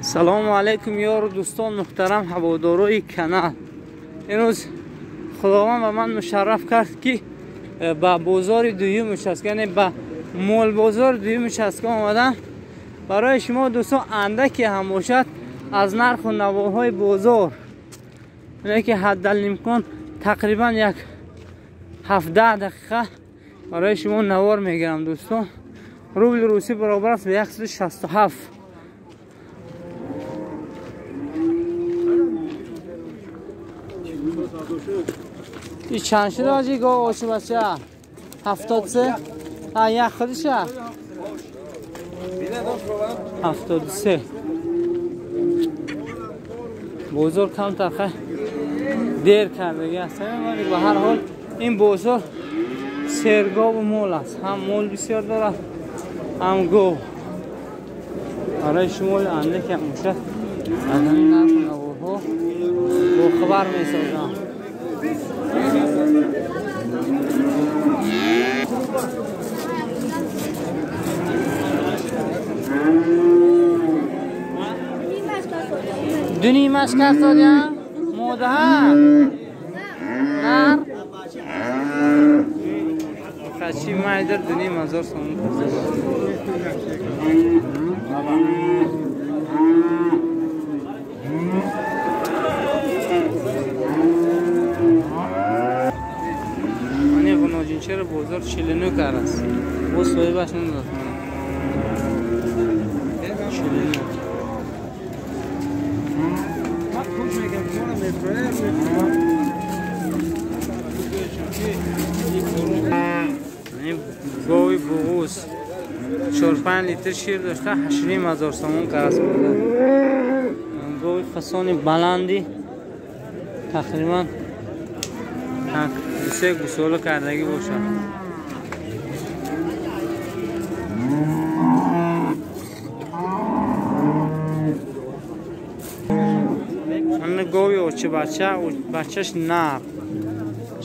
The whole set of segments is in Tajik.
Салому алейкум ёру дӯстон муҳтарам ҳаводорои канал. Имрӯз Худованд ба ман мушарраф кард, ки ба бозори дуюм участка, яъне ба молбозори дуюм участка омадам. Барои шумо дӯстон андаке ҳам бошад аз нарху навоҳои бозор, ки ҳаддалимкон тақрибан як 17 дақиқа барои шумо навор мегирам. Дӯстон, рубли русӣ баробар аст ба 167. И чанд шуд ҳоҷи гов очи бача? 73? А як худиша? 73. Бозор камтар дер кардагӣ аст, вале ба ҳар ҳол ин бозор сергову мол аст. Ҳам мол бисёр дорад, ҳам гов. Барои шумо андаке ҳам бошад аз ҳамин нарху наворҳо бохабар месозам. Ду нимаш кас додям? Модаҳа? Нар? Хачи майдир 2,5 ҳазор сомон кас. Мани ғуноҷинчаро бозор 49 кар аст. Бо соҳибаш надод. 49. Гови буғуз 4-5 литр шир дошта, 8,5 ҳазор сомон карас буда. Гови фасони баланди тақрибан 2-3 гусола кардагӣ бошад. Гови очи бача, бачаш нар.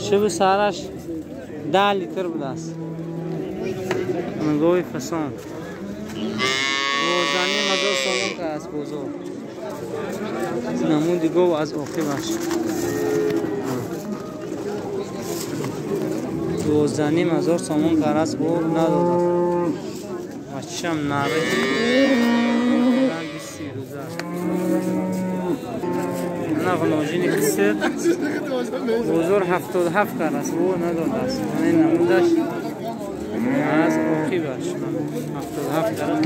Шиби сараш 10 литр будааст. Гови фасон. 12,5 ҳазор сомон аст бозор. Намуди гов аз оқибаш. 12,5 ҳазор сомон карас бо надодааст. Бачашам наре. 20 рӯза. Ғуноҷини қиср бозор 77 кар аст, бо надодааст. Ин намудаш аз оқибаш 77 кар аст.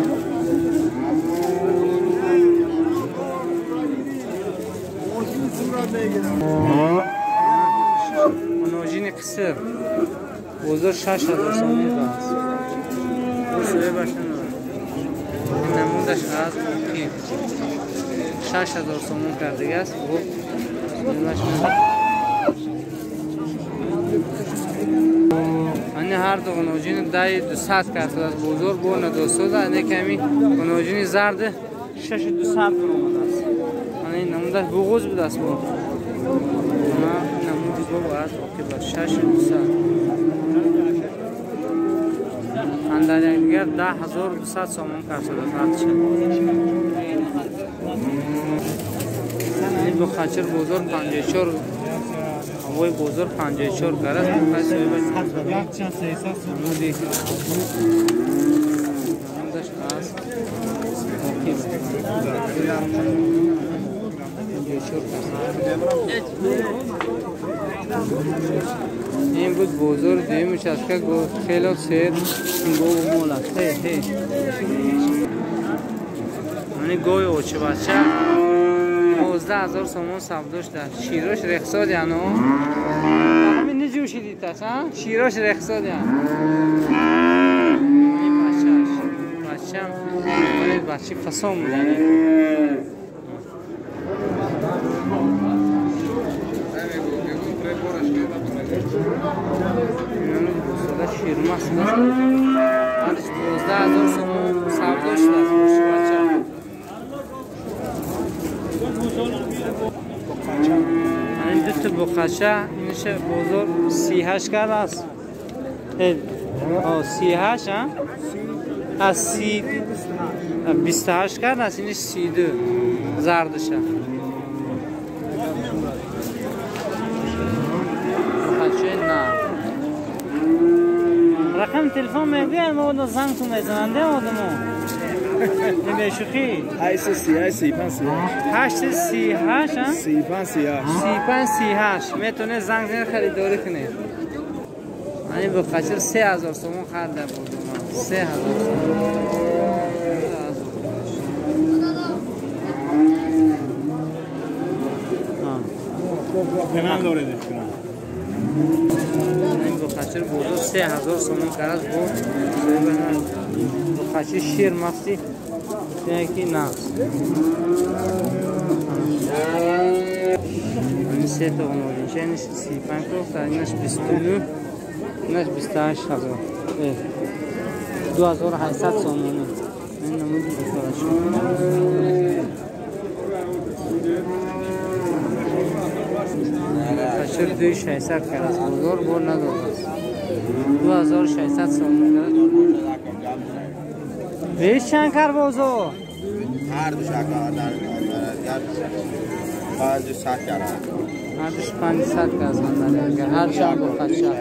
Ғуноҷини қиср бозор 6 ҳазор сомон аст. Бо соҳибаш надодааст. Ин намудаш аз оқиб 6 ҳазор сомон кардагӣ аст. Ани ҳар ду ғуноҷини 10,200 кардааст бозор, бо надостуда. Ане ками ғуноҷини зард 6,200 баромадааст. Ани намудаш буғуз будааст бо. Намуди гов аз оқибат 6,200. Андар якдигар 10,200 сомон кардааст ҳарчи. Ин бухачир бозор 54, ҳавои бозор 54 карас. Бухай соҳибаш намуди намудаш аз оқиб 54 карас. Ин буд бозори дуюм участка. Хело сер гову мол аст. Ани гови очи бача 19 ҳазор сомон савдо шуда. Широш рехсодян. Ҳамин ниҷӯшидитас, широш рехсодян. Бачаш, бачам бачи фасон будани. Ширмаст. 12 ҳазор сомон савдо шудааст очи бача. Ин дута буқача иниша бозор 38 кар аст. 38, а? از 28 کرد از اینش 32 زردشه. بخچه نه. رقم تلفن میگویم ما زنگ تو میزننده آدمو. نمیشه شوخی. 838 838 35 38 35 38 میتونه زنگ زنگ خریداری کنه. این بخچه 3000 سومون خریده بود. 3000 سومون. من داره دیگه. این بخچه بود 3000 سومون کرد بود. بخچه شیر مستی یکی نه. این سه تا اونو اینش 35 تا اینش 29 اینش 28000 2800 سومونی. این نمود بخچه. بخچه 2600 کرد بازار بر نداد است. 2600 سومونی کرد. بیش چند کار بازار؟ هر دو شکار در 500 کرد. هر دوش 500 کرد هر شب بخچه.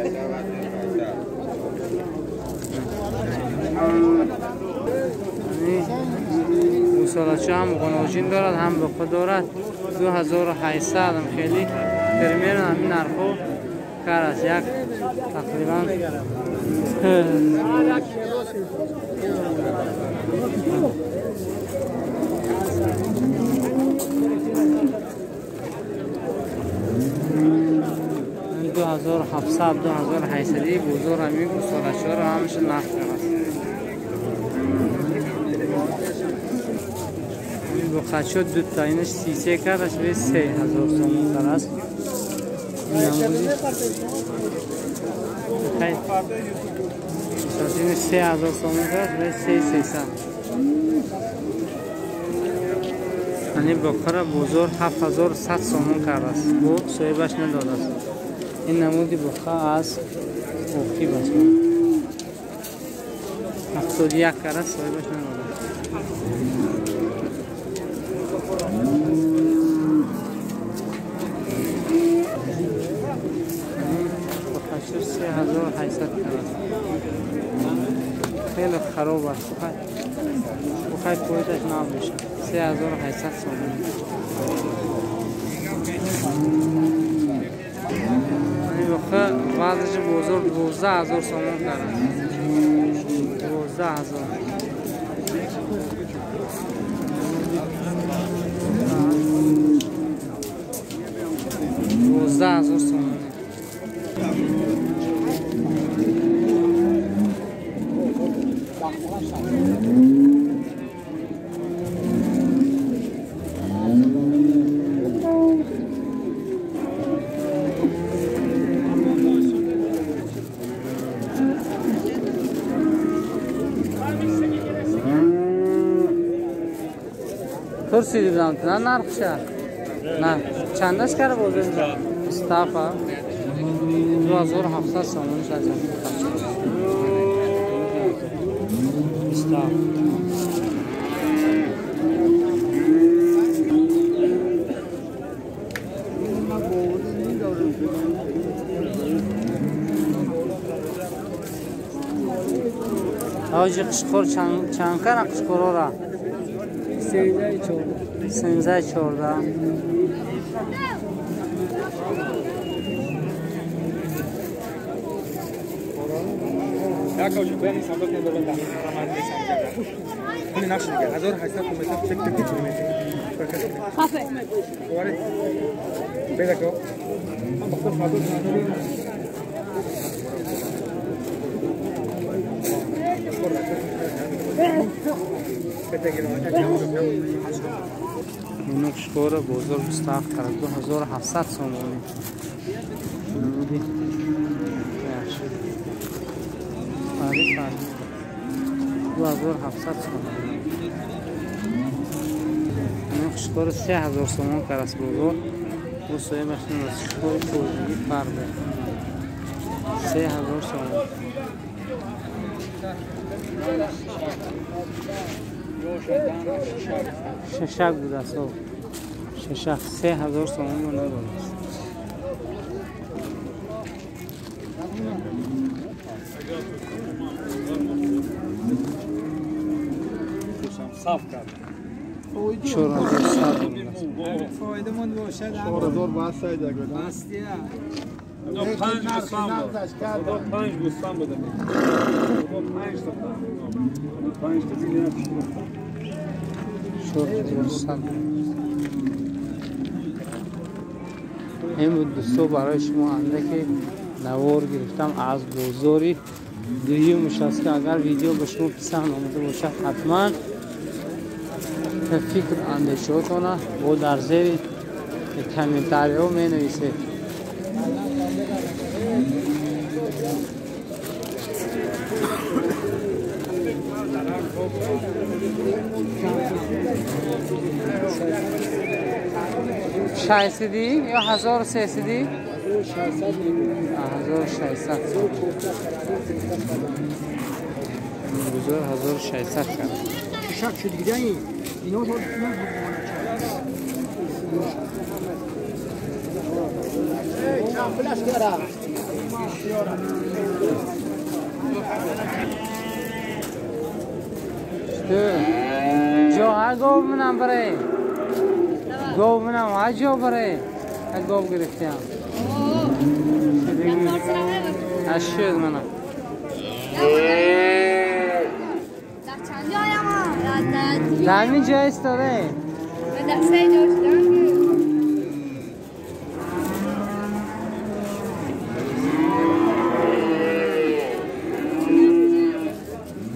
گوساله‌چه هم قناجین دارد هم بخو دارد. 2800 هم خیلی پرمیر همین نرخو کار است. یک تقریبا 2700 2800 بزرگ همین گوساله‌چه را همش نرخ است. بخچه دو تا اینش 33 کردش به 3000 سومون کار است. اینش 3000 سومون کرد به 3300. یعنی بخره بزرگ 7100 سومون کرد است. بو صاحبش نداد است. این نمودی بخره از اوکی بس. 71 کرد صاحبش نداد. بخچه 3800 کرد. خیلی خراب است. بخیر پویتش نمیشه. 3800 سومونی. این بخیر وضعش بزرگ 12000 سومون کرد. 12000. 12000 سومونی. پرسیده بودم نه نرخشه نه چندش کرده بود اینجا؟ 27 2700 سومونش از 27. آجی قشقور چند کرد قشقورا را؟ 13 14. یک اوج بیان صندوق ندارم در این نقش دیگه 1800 متر چک تک چی میشه خفه وارد پیدا کو هم بخور فاضل نقشکور بزرگ 27 کرد 2700 سومونی. نمودی 2700 سومونی. نقشکور 3000 سومون کرد است بزرگ. او سوی ماشین نقشکور کوزی فرده 3000 سومون. ششک بود است. ششک 3000 سومان رو نداد است. صاف کرد. 4100 فایده من باشد. 4000 بس سایده گفتم. بس دیگه. 5 گوسفند بود. 5 گوسفند بودم. 5 تا. 5 تا دیگه. 4100. این بود دوستو برای شما اندک نوار گرفتم از بازاری دویمش است که اگر ویدیو به شما پسند آمده باشد حتما فکر اندیشه‌هاتون با در زیر کامنتاری ها می نویسید. ششصدی یا 1300؟ 1600. بزرگ 1600 کرد. شک شد دیگه این اینا رو جو ها گو منم برای گو منم ها جو برای گو گرفتیم. اشید منم. در همین جای ایستاده.